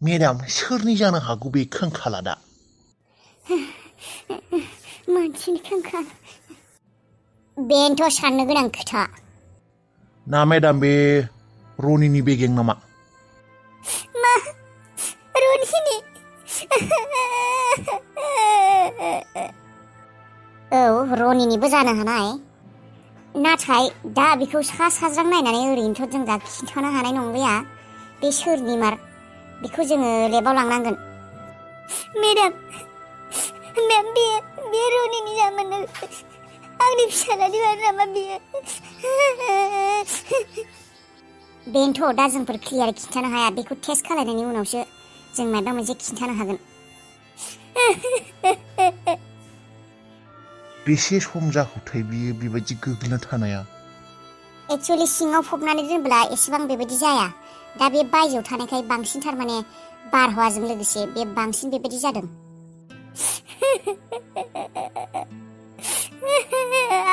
Madam सोरनि जानो हागौ बे खांखालादा? मानसिनि खांखाल। बेनोथ' साननो गोनां खोथा। ना मेडाम बे रनिनि बेगें नामा? मा रनिनि? औ रनिनिबो जानो हानाय। नाथाय दा बेखौ सा साज्रां नायनानै ओरैनोथ' जों दा खिन्थानो हानाय नंलिया बे सोरनि मार बेखौ जोङो लेबाव लांनांगोन। मेडाम बे रनिनि जामानो आंनि फिसालानि मार नामा बियो? बेनोथ' दा जोंफोर क्लियार खिन्थानो हाया। बेखौ टेस्ट खालायनायनि उनावसो जों माबा मोनसे खिन्थानो हागोन। बेसे सम जाखोथाय बियो बेबायदि गोग्लैना थानाया? एक्सुवेलि सिङाव फबनानै दोनब्ला एसेबां बेबायदि जाया। दा बे बायजोआव थानायखाय बांसिन थारमाने बारहावाजों लोगोसे बे बांसिन बेबायदि जादों।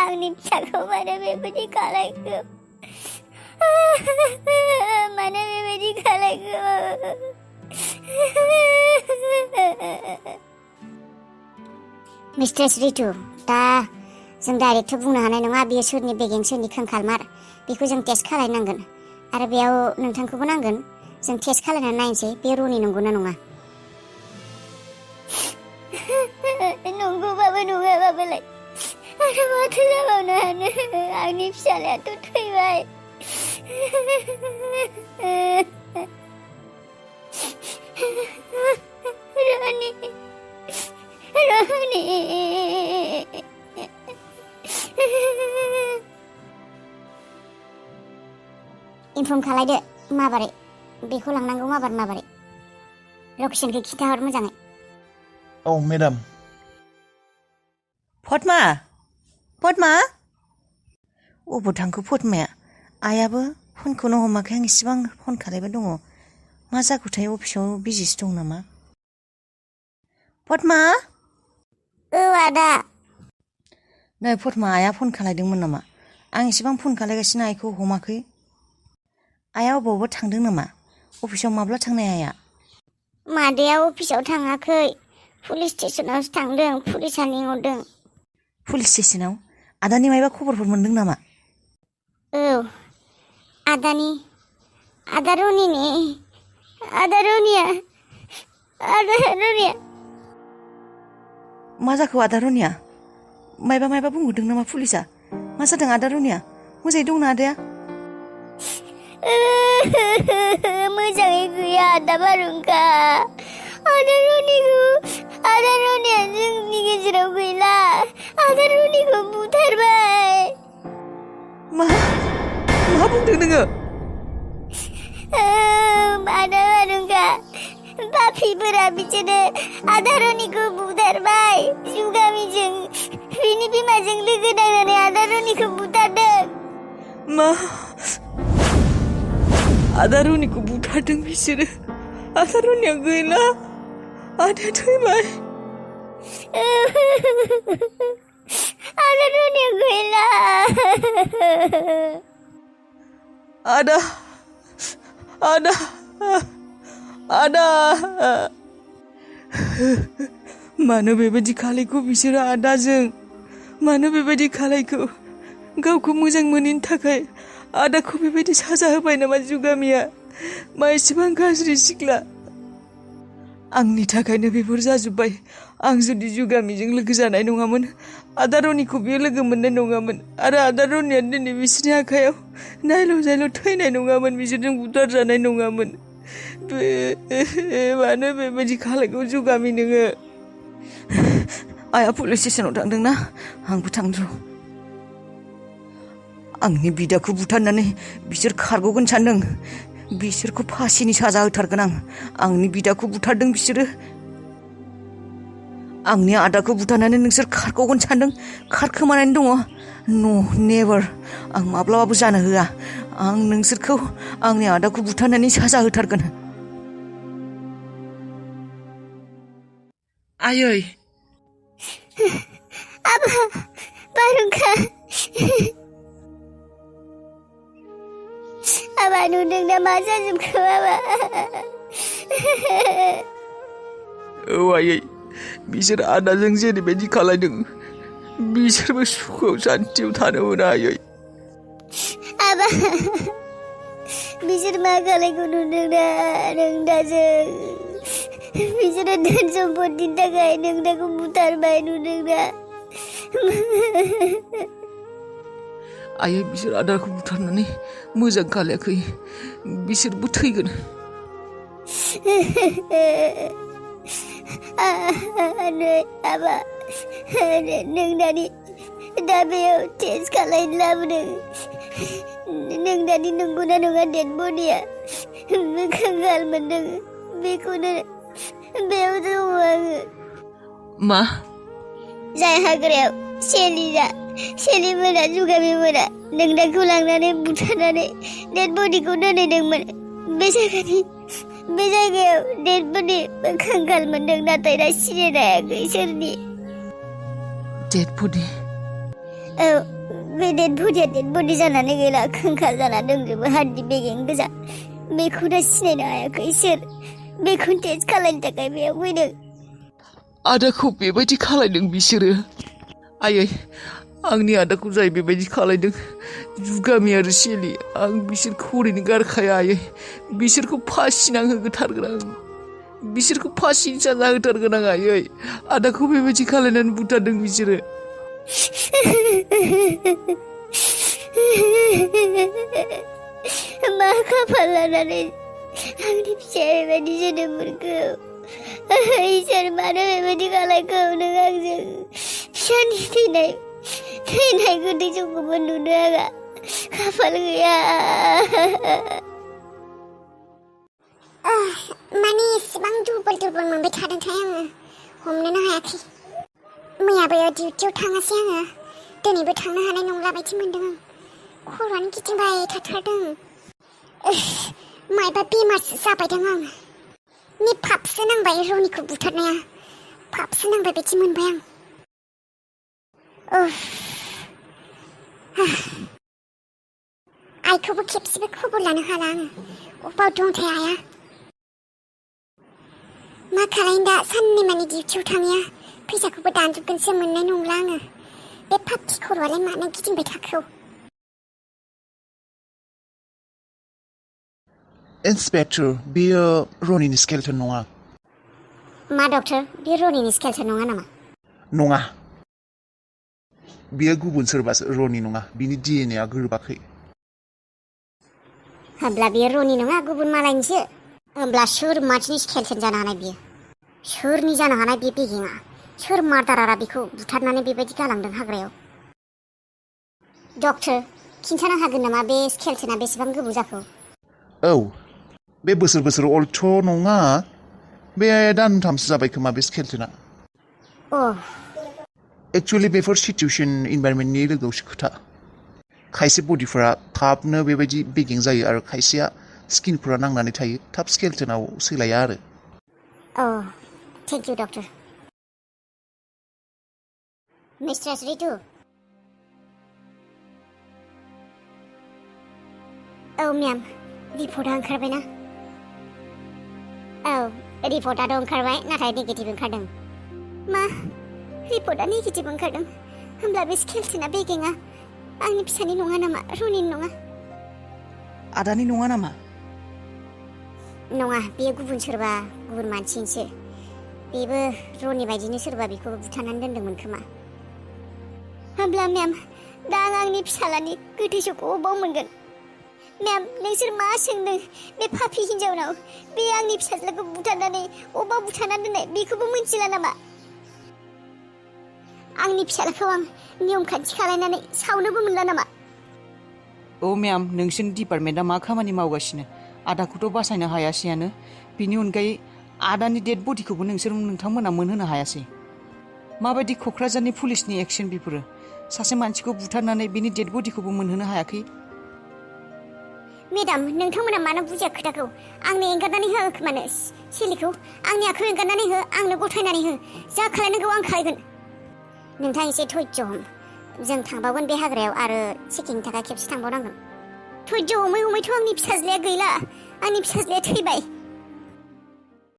आंनि फिसाखौ मानो बेबायदि खालायखो? मानो बेबायदि खालायखो? मिस्ट्रेस रितु, दा जों डाइरेक्ट बुंनो हानाय नङा बेयो सोरनि बेगें सोरनि खांखालमार। बेखौ जों टेस्ट खालायनांगोन आरो बेयाव नोंथांखौबो नांगोन। जों टेस्ट खालायनानै नायनोसै बे रनि नंगौना नङा। नंगौबाबो नङाबाबोलाय आरो माथो जाबावनो हानो? आंनि फिसालायाथ' थैबाय। रनि इनफर्म खालायदो माबारै बेखौ लांनांगौ माबारै लकेसनखौ खिन्थाहर मोजाङै। औ मेडाम। फटमा अबाव थांखो फटमाया? आइयाबो फनखौनो हमाखै। आं इसिबां फन खालायबाय दङ। मा जाखोथाय? अफिसाव बिजिसो दं नामा? फटमा? औ आदा। नै फटमा, आइया फन खालायदोंमोन नामा? आं इसिबां फन खालायगासिनो आइखौ हमाखै। आइया अबावबा थांदों नामा? अफिसाव माब्ला थांनाय आइया? मादैया अफिसाव थाङाखै, पुलिस स्टेसनावसो थांदों। पुलिसा लिंहरदों। पुलिस स्टेसनाव? आदानि मायबा खबरफोर मोनदों नामा? औ आदा रनिया मा जाखो आदा रनिया? मायबा बुंहरदों नामा पुलिसा? मा जादों आदा रनिया? मोजाङै दंना आदाया? मोजाङै गैया आदा बारुंखा। आदा रनिया जोंनि गेजेराव गैला। आदा रनिखौ बुथारबाय। मा बुंदों नोङो? आदा बारुंखा, बाफिफोरा बिसोरो आदा रनिखौ बुथारबाय। जुगामिजों बिनि बिमाजों लोगो नांनानै आदा रनिखौ बुथारदों। मा? आदा रनिखौ बुथारदों बिसोरो? आदा रनिया गैला, आदाया थैबाय। आदा रनिया गैला। आदा मानो बेबायदि खालायखो बिसोरो आदाजों? मानो बेबायदि खालायखो? गावखौ मोजां मोनैनि थाखाय आदाखौ बेबायदि साजा होबाय नामा जुगामिया? मा एसेबां गाज्रि सिख्ला? आंनि थाखायनो बेफोर जाजोब्बाय। आं जुदि जुगामिजों लोगो जानाय नङामोन, आदा रनिखौ बियो लोगो मोननाय नङामोन। आरो आदा रनिया दिनै बिसोरनि आखायाव नायल' जायल' थैनाय नङामोन, बिसोरजों बुथार जानाय नङामोन। मानो बेबायदि खालायखो जुगामि नोङो? आइया पुलिस स्टेसनाव थांदोंना? आंबो थांदों। आंनि बिदाखौ बुथारनानै बिसोर खारग'गोन सानदों। बिसोरखौ फासिनि साजा होथारगोन आं। आंनि बिदाखौ बुथारदों बिसोरो। आंनि आदाखौ बुथारनानै नोंसोर खारग'गोन सानदों? खारखोमानानै दङ? नेभार। आं माब्लाबाबो जानो होआ। आं नोंसोरखौ आंनि आदाखौ बुथारनानै साजा होथारगोन। आयै आबा बारुंखा, आबा नुदों ना मा जाजोबखो? आबा औ आयै बिसोर आदाजों जेरैबायदि खालायदों बिसोरबो सुखुआव सान्थियाव थानो मोना आयै आबा बिसोर मा खालायखौ नुदोंना नोंदाजों बिसोरो धोन सम्पतिनि थाखाय नोंदाखौ बुथारबाय नुदोंना आयै बिसोर आदाखौ बुथारनानै मोजां खालायाखै बिसोरबो थैगोन नै आबा नोंदानि दा बेयाव टेस्ट खालायनो लाबोदों नोंदानि नंगौना नङा डेड बडिया कंगाल मोनदों बेखौनो बेयाव दङ आङो मा जाय हाग्रायाव सेलि मोना जुगामि मोना नोंदाखौ लांनानै बुथारनानै डेड बडिखौ दोनहैदोंमोन बे जायगायाव डेड बडि कंगाल मोनदों नाथाय दा सिनायनो हायाखै सोरनि डेड बडि औ बे डेड बडि जानानै गैला कंगाल जाना दंजोबो हाड्डि बेगें गोजा बेखौ दा सिनायनो हायाखै सोर बेखौ टेस्ट खालायनो थाखाय बेयाव फैदों आदाखौ बेबायदि खालायदों बिसोरो आयै आंनि आदाखौ जाय बेबायदि खालायदों जुगामि आरो सेलि आं बिसोरखौ ओरैनो गारखाया आयै बिसोरखौ फासि नांहोथारगोन आं बिसोरखौ फासिनि साजा होथारगोन आं आयै आदाखौ बेबायदि खालायनानै बुथारदों बिसोरो मा खाफाल लानानै आंनि फिसाया बेबायदि जोनोम मोनखो इसोर मानो बेबायदि खालायखो नों आंजों फिसानि थैनाय गोदै समखौबो नुनो आंहा खाफाल गैया माने इसेबां दुरबल मोनबाय थादोंथाय आङो हमनोनो हायाखै मैयाबो डिउटियाव थाङासै आङो दिनैबो थांनो हानाय नंला बायदि मोनदों आं खर'आनो गिदिंबाय थाथारदों मायबा बेमारसो जाबायदों आं नि फापसो नांबाय रनिखौ बुथारनाया फापसो नांबाय बायदि मोनबाय आं आइखौबो खेबसेबो खबर लानो हाला आङो अबाव दंथाय आइया मा खालायनो दा साननै मानि डिउटियाव थाङिया फैसाखौबो दानजोबगोनसो मोननाय नंला आङो बे फापथि खर'आलाय मानो गिदिंबाय थाखो इन्सपेक्टर बेयो रनिनि स्केलेटन नङा मा डक्टर बे रनिनि स्केलेटन नङा नामा नङा बियो गुबुन सोरबासो रनि नङा बिनि डिएनएआ गोरोबाखै होमब्ला बियो रनि नङा गुबुन मालायनिसो होमब्ला सोर मानसिनि स्केलेटन जानो हानाय बियो सोरनि जानो हानाय बे बेगेङा सोर मार्डारारा बेखौ बुथारनानै बेबायदि गालांदों हाग्रायाव डक्टर खिन्थानो हागोन नामा बे स्केलेटना बेसेबां गोबाव जाखो औ बे बोसोर अल्थ' नङा बे दानथामसो जाबाय खोमा बे स्केलेटना एक्चुअलि बेफोर सिचुएसन इनभाइरनमेन्टनि लोगोआवसो खोथा खायसे बडिफोरा थाबनो बेबायदि बेगें जायो आरो खायसेया स्किनफोरा नांनानै थायो थाब स्केलेटनाव सोलाया आरो thank you doctor mistress Ritu औ मैम रिपर्टआ ओंखारबायना औ रिपर्टआथ' ओंखारबाय नाथाय नेगेटिभ ओंखारदों मा रिपर्टआ नेगेटिभ ओंखारदों होमब्ला बे स्केलेटना बेगेङा आंनि फिसानि नङा नामा रनिनि नङा आदानि नङा नामा नङा बेयो गुबुन मानसिनिसो बेबो रनि बायदिनो सोरबा बेखौ बुथारनानै दोनदोंमोन खोमा होमब्ला मेम दा आं आंनि फिसालानि गोथैसोखौ अबाव मोनगोन मेम नोंसोर मा सोंदों बे पापि हिन्जावनाव बे आंनि फिसाज्लाखौ बुथारनानै अबाव बुथारनानै दोननाय बेखौबो मिन्थिला नामा आंनि फिसालाखौ आं नियम खान्थि खालायनानै सावनोबो मोनला नामा औ मेम नोंसोरनि डिपार्टमेन्टआ मा खामानि मावगासिनो आदाखौथ' बासायनो हायासैयानो बिनि अनगायै आदानि डेड बडिखौबो नोंथांमोना मोनहोनो हायासै माबायदि क'क्राझारनि पुलिसनि एक्सन बेफोरो सासे मानसिखौ बुथारनानै बिनि डेड बडिखौबो मोनहोनो हायाखै मेडाम नोंथांमोना मानो बुजिया खोथाखौ आंनो एंगारनानै हो खोमानो सिलिखौ आंनि आखायाव एंगारनानै हो आंनो गथायनानै हो जा खालायनांगौ आं खालायगोन नोंथां एसे धैर्य हम जों थांबावगोन बे हाग्रायाव आरो चेकिंनि थाखाय खेबसे थांबावनांगोन धैर्य हमै हमैथ' आंनि फिसाज्लाया गैला आंनि फिसाज्लाया थैबाय